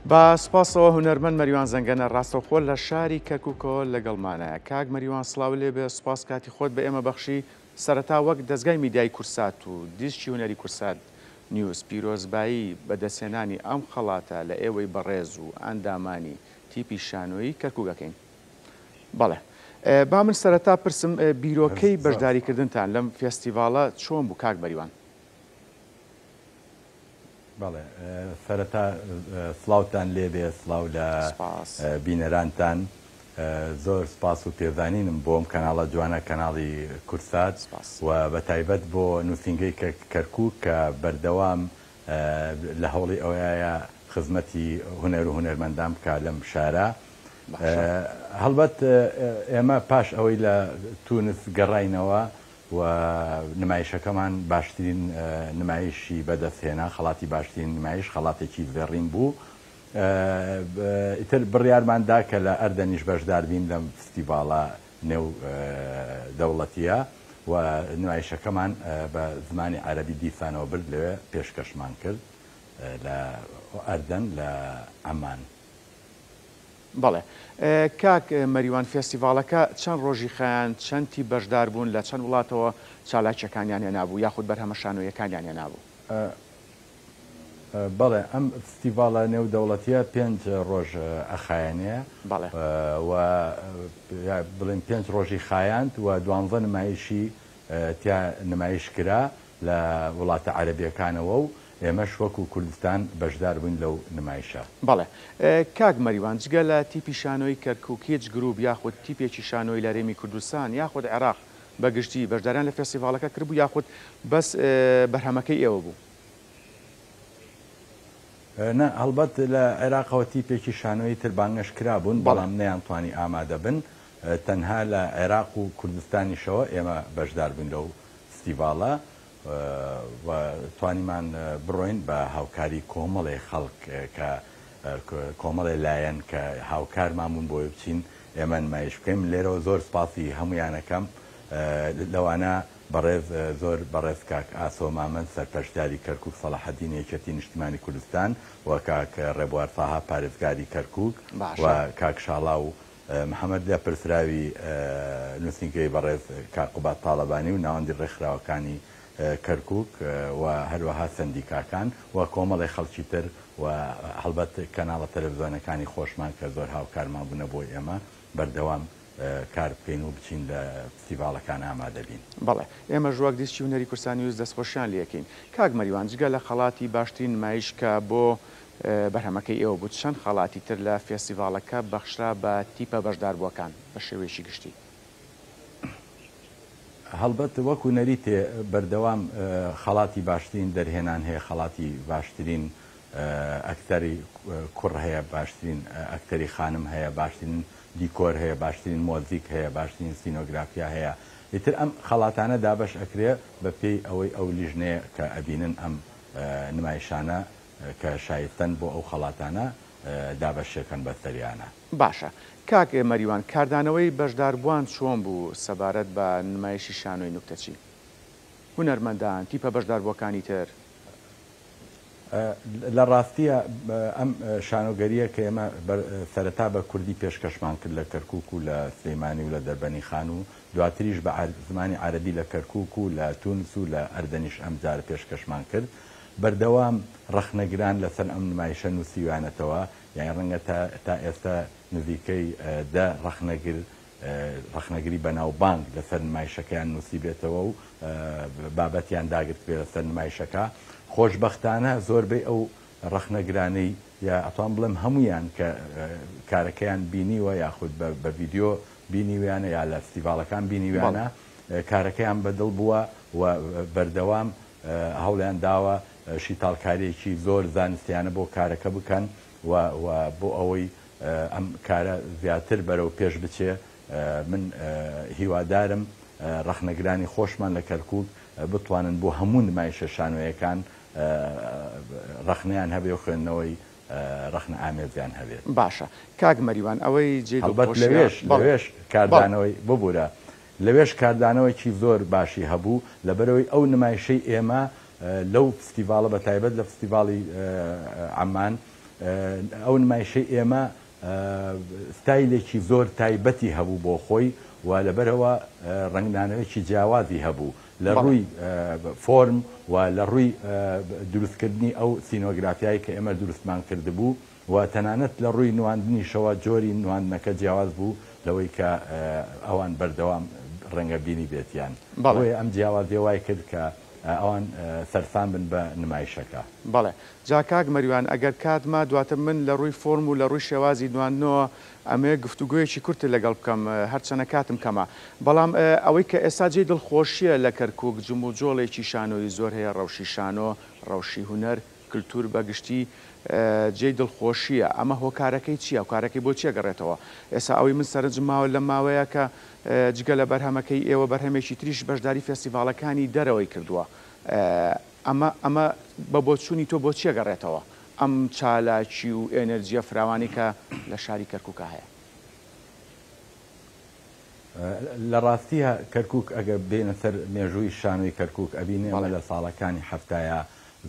بە سوپاسەوە هونەرمەند مەریوان زەنگەنە ڕاستەوخۆ لە شاری کەرکوکەوە لەگەڵمانایە. کاک مەریوان سڵاو لێبێ، سوپاس کاتی خۆت بە ئێمە بەخشی. سەرەتا وەک دەزگای میدیایی کوردسات و دیسکی هونەری کوردسات نیوز پیرۆزبایی بەدەستهێنانی ئەم خەڵاتە لە ئێوەی بەڕێز و ئەندامانی تیپی شانۆیی کەرکوک ئەکەین. بەڵێ. با من سەرەتا پرسم بیرۆکەی بەشداریکردنتان لەم فێستیڤاڵە چۆن بوو کاک مەریوان؟ بەڵێ سەرەتا سڵاوتان لێبێ سڵاو لە بینەرانتان زۆر سپاس و پێزانینم بۆم کەناڵە جوانە کەناڵی کورسات و بە تایبەت بۆ نووسینگەی کەرکوک کە بەردەوام لە هەوڵی ئەوەیە خزمەتی هونەر و هونەرمەندان بکا لەم شارە هەڵبەت ئێمە پاش ئەوەی لە تونس گەڕاینەوە و نمایشەکەمان باشترین نمایشی بەدەست هێنا، خەڵاتی باشترین نمایش خەڵاتێکی زێڕین بوو. ئیتر بڕیارمان دا کە لە ئەردەنیش بەشدار بین لەم فستیڤاڵە نێو دەوڵەتییە و نمایشەکەمان بە زمانی عەرەبی دیسانەوە برد لەوێ پێشکەشمان کرد لە ئەردەن لە عەمان. بەڵێ کاک مەریوان فێستیڤاڵەکە چەند ڕۆژی خایاند، چەند تیپ بەشدار بوون، لە چەند وڵاتەوە چالاکییەکانیان هێنابوو یاخود بەرهەمە شانۆییەکانیان هێنابوو؟ بەڵێ ئەم فستیڤاڵە نێودەوڵەتییە پێنج ڕۆژ ئەخایەنێ و بڵێین پێنج ڕۆژی خایاند و دوانزە نمایشی تیا نمایش کرا لە وڵاتە عەرەبیەکانەوە و ئێمەش وەکو کوردستان بەشدار بووین لەو نمایشە. بەڵێ کاک مەریوان جگە لە تیپی شانۆی کەرکوک هیچ گروپ یاخود تیپێکی شانۆی لە هەرێمی کوردستان یاخود عێراق بە گشتی بەشداریان لە فێستیڤاڵەکە کردبوو یاخود بەس بەرهەمەکەی ئێوە بوو؟ نا هەڵبەت لە عێراقەوە تیپێکی شانۆیی تر بانگەشت کرابوون بەڵام نەیانتوانی ئامادە بن تەنها لە عێراق و کوردستانیشەوە ئێمە بەشدار بووین لەو فستیڤاڵە و توانیمان بڕۆین بە هاوکاری کۆمەڵێ خەڵک کە کۆمەڵێ لایەن کە هاوکارمان بوون بۆی بچین ئێمە نمایش بکەین من لێرەوە زۆر سپاسی هەمویانەکەم لەوانە بەڕێز زۆر بەڕێز کاک ئاسۆ مامەند سەرپەرشتیاری کەرکوک سەڵاحەدین یەکێتی نیشتیمانی کوردستان و کاک ڕێبوار تاها پارێزگاری کەرکوک و کاک شاڵاو محەمەد لێپرسراوی نووسینگەی بەڕێز کاک قوباد تاڵەبانی و ناوەندی ڕێکخراوەکانی کەرکوک و هەروەها سەندیکاکان و کۆمەڵێ خەڵکی تر و هەڵبەت کەناڵە تەلەفزیۆنەکانی خۆشمان کە زۆر هاوکارمان بوونە بۆ ئێمە بەردەوام کار بکەین و بچین لە فستیڤاڵەکان ئامادە بین. بەڵێ ئێمەش وەک دیسکی هونەری کوردستان نیوز دەستخۆشیان لێکەین. کاک مەریوان جگە لە خەڵاتی باشترین نمایش کە بۆ بەرهەمەکەی ئێوە بوو، چەند خەڵاتی تر لە فێستیڤاڵەکە بەخشرا بە تیپە بەشداربووەکان بە شێوەیەکی گشتی؟ هەڵبەت وەکو نەریتێ بەردەوام خەڵاتی باشترین دەرهێنان هەیە، خەڵاتی باشترین ئەکتەری کوڕ هەیە، باشترین ئەکتەری خانم هەیە، باشترین دیکۆر هەیە، باشترین مۆزیک هەیە، باشترین سینۆگرافیا هەیە، ئیتر ئەم خەڵاتانە دابەش ئەکرێ بە پێی ئەوەی ئەو لیژنەیە کە ئەبینن ئەم نمایشانە کە شایستەن بۆ ئەو خەڵاتانە دابەشێکەن بەسەریانا. باشە کاک مەریوان کاردانەوەی بەشداربووان چۆن بوو سەبارەت بە نمایشی شانۆی نوکتەچی؟ هونەرمەندان، تیپە بەشداربووەکانی تر؟ لە ڕاستیا ئەم شانۆگەرییە کە ئێمە سەرەتا بە کوردی پێشکەشمان کرد لە کەرکووک و لە سلیمانی و لە دەربەنیخان و دواتریش بە زمانی عەرەبی لە کەرکووک و لە تونس و لە ئەردەنیش ئەمجارە پێشکەشمان کرد بەردەوام ڕەخنەگران لەسەر ئەم نمایشە نووسیویانەتەوە، یانی ڕەنگە تا تا ئێستا نزیکەی دە ڕەخنەگر ڕەخنەگری بەناوبانگ لەسەر نمایشەکەیان نووسیبێتەوە و بابەتیان داگرتبێ لەسەر نمایشەکە. خۆشبەختانە زۆربەی ئەو ڕەخنەگرانەی یا ئەتوانم بڵێم هەموویان کە کارەکەیان بینیوە یاخود بە ڤیدیۆ بینیویانە یا لە فستیڤاڵەکان بینیویانە کارەکەیان بەدڵ بووە و بەردەوام هەوڵیان داوە شیتاڵکارییەکی زۆر زانستیانە بۆ کارەکە بکەن و و بۆ ئەوەی ئەم کارە زیاتر بەرەو پێش بچێ من هیوادارم ڕەخنەگرانی خۆشمان لە کەرکووک بتوانن بۆ هەموو نمایشە شانۆیەکان ڕەخنەیان هەبێ و خوێندنەوەی ڕەخنە ئامێزیان هەبێت. باشە کاک مەریوان ئەوەی جێی هەڵبەت دڵخۆشیە لەوێش بەڵێ لەوێش بەڵێ. کاردانەوەی ببورە لەوێش کاردانەوەکی زۆر باشی هەبوو، لەبەرئەوەی ئەو نمایشەی ئێمە لەو فستیڤاڵە بە تایبەت لە فستیڤاڵی عەمان ئەو نمایشەی ئێمە ستایلێکی زۆر تایبەتی هەبوو بۆ خۆی و لەبەرئەوە ڕەنگدانەوەیەکی جیاوازی هەبوو لە ڕووی فۆرم و لە ڕووی دروستکردنی ئەو سینۆگرافیای کە ئێمە دروستمان کردبوو و تەنانەت لە ڕووی نواندنیشەوە جۆری نواندنەکە جیاواز بوو لەوەی کە ئەوان بەردەوام ڕەنگە بینیبێتیان. بۆیە ئەم جیاوازیە وای کرد کە ئەوان سەرسام بن بە نمایشەکە. بەڵێ. جا کاک مەریوان ئەگەر کات ما دواتر من لە ڕووی فۆرم و لە ڕووی شێوازی نواندنەوە ئەمەوێ گفتوگۆیەکی کورتت لەگەڵ بکەم هەرچەنە کاتم کەمە بەڵام ئەوەی کە ئێستا جێی دڵخۆشیە لە کەرکوک جموجۆڵێکی شانۆیی زۆر هەیە ڕەوشی شانۆ ڕەوشی هونەر کلتور بە گشتی جێی دڵخۆشیە ئەمە هۆکارەکەی چیە هۆکارەکەی بۆ چیە گەڕێتەوە ئێستا ئەوەی من سەرنجم ماوە لەم ماوەیە کە جگە لە بەرهەمەکەی ئێوە بەرهەمێکی تریش بەشداری فێستیڤاڵەکانی دەرەوەی کردووە ئەمە ئەمە بە بۆچوونی تۆ بۆ چی ئەگەڕێتەوە ئەم چالاکی و ئێنێرجیە فراوانەی کە لە شاری کەرکوکا هەیە؟ لە ڕاستیا کەرکوک ئەگەر بێینە سەر مێژووی شانۆی کەرکوک ئەبینی ئەمە لە ساڵەکانی حەفتایا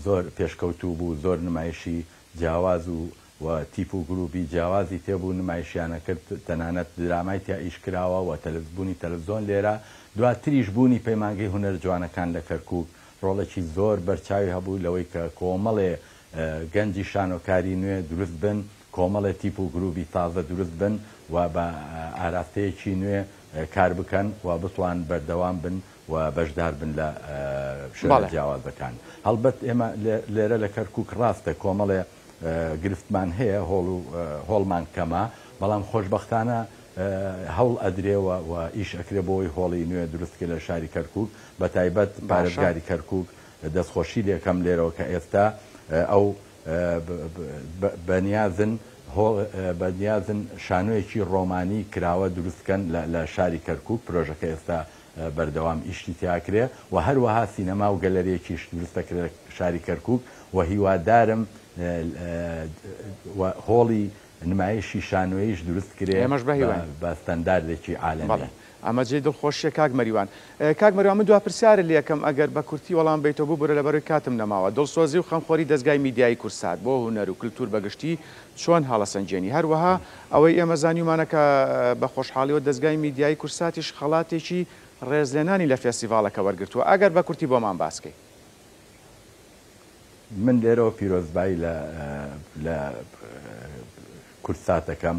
زۆر پێشکەوتوو بوو زۆر نمایشی جیاواز و و تیپ و گروپی جیاوازی تێبوو نمایشیان ئەکرد تەنانەت درامای تیا ئیش کراوە و بوونی تەلەفزۆن لێرە دواتریش بوونی پەیمانگەی هونەر جوانەکان لە کەرکوک ڕۆڵێکی زۆر بەرچاوی هەبوو لەوەی کە کۆمەڵێ گەنجی شانۆکاری نوێ دروست بن، کۆمەڵێ تیپ و گروپی تازە دروست بن و بە ئاراستەیەکی نوێ کار بکەن و بتوان بەردەوام بن و بەشدار بن لە شوێنە جیاوازەکان. هەڵبەت ئێمە لێرە لە کەرکوک ڕاستە کۆمەڵێ گرفتمان هەیە، هۆڵ و هۆڵمان کەمە، بەڵام خۆشبەختانە هەوڵ ئەدرێ و و ئیش ئەکرێ بۆ ئەوەی هۆڵی نوێ دروست کرێ لە شاری کەرکوک بە تایبەت پارێزگاری کەرکوک دەستخۆشی لێکەم لێرەوە کە ئێستا ئەو بەنیازن هۆڵ بەنیازن شانۆیەکی ڕۆمانی کراوە دروست کەن لە شاری کەرکوک پرۆژەکە ئێستا بەردەوام ئیشی تیاکرێ و هەروەها سینەما و گەلەریەکیش دروست دەکرێ لە شاری کەرکوک و هیوادارم هۆڵی نمایشی شانۆییش دروست کرێ ئێمەش بەهیواین. بە ستەنداردێکی عالەمی. بەڵێ ئەمە جێی دڵخۆشیە کاک مەریوان. کاک مەریوان من دوا پرسیارت لێ ئەکەم ئەگەر بە کورتی وەڵام بەیتەوە ببورە لەبەرئەوەی کاتم نەماوە. دڵسۆزی و خەمخۆری دەزگای میدیایی کوردسات بۆ هونەر و کلتور بە گشتی چۆن هەڵەسەنگێنی؟ هەروەها ئەوەی ئێمە زانیومانە کە بە خۆشحاڵیەوە دەزگای میدیایی کوردساتیش خەڵاتێکی ڕێزلێنانی لە فێستیڤاڵەکە وەرگرتووە ئەگەر بە کورتی بۆمان باس کەی. من لێرەوە پیرۆزبایی لە لە کوردسات ئەکەم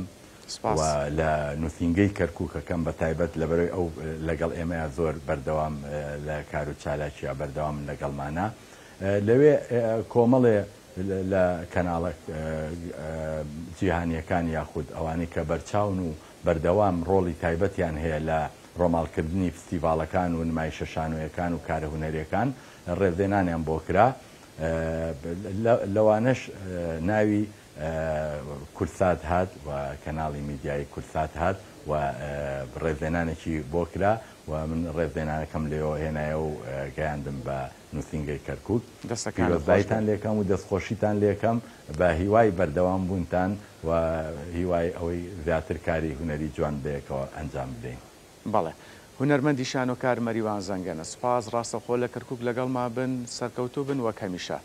و لە نووسینگەی کەرکووک ئەکەم بە تایبەت لەبەرەوەی ئەو لەگەڵ ئێمەیا زۆر بەردەوام لە کار و چالاکیا بەردەوامن لەگەڵمانا لەوێ کۆمەڵێ لە کەناڵە جیهانیەکان یاخود ئەوانەی کە بەرچاون و بەردەوام ڕۆڵی تایبەتیان هەیە لە ڕۆماڵکردنی فستیڤاڵەکان و نمایشە شانۆیەکان و کارە هونەریەکان ڕێزلێنانیان بۆ کرا، لەوانەش ناوی کوردسات هات و کەناڵی میدیایی کوردسات هات و ڕێزلێنانێکی بۆ کرا و من ڕێزلێنانەکەم لێوە هێنایەوە و گەیاندم بە نووسینگەی کەرکووک. پیرۆزباییتان لێکەم و دەستخۆشیتان لێکەم بە هیوای بەردەوام بوونتان و هیوای ئەوەی زیاتر کاری هونەری جوان بەیەکەوە ئەنجام بدەین. بەڵێ. هونەرمەندی شانۆکار مەریوان زەنگەنە. سوپاس ڕاستەوخۆ لە کەرکوک لەگەڵما بن. سەرکەوتوو بن وەک هەمیشە.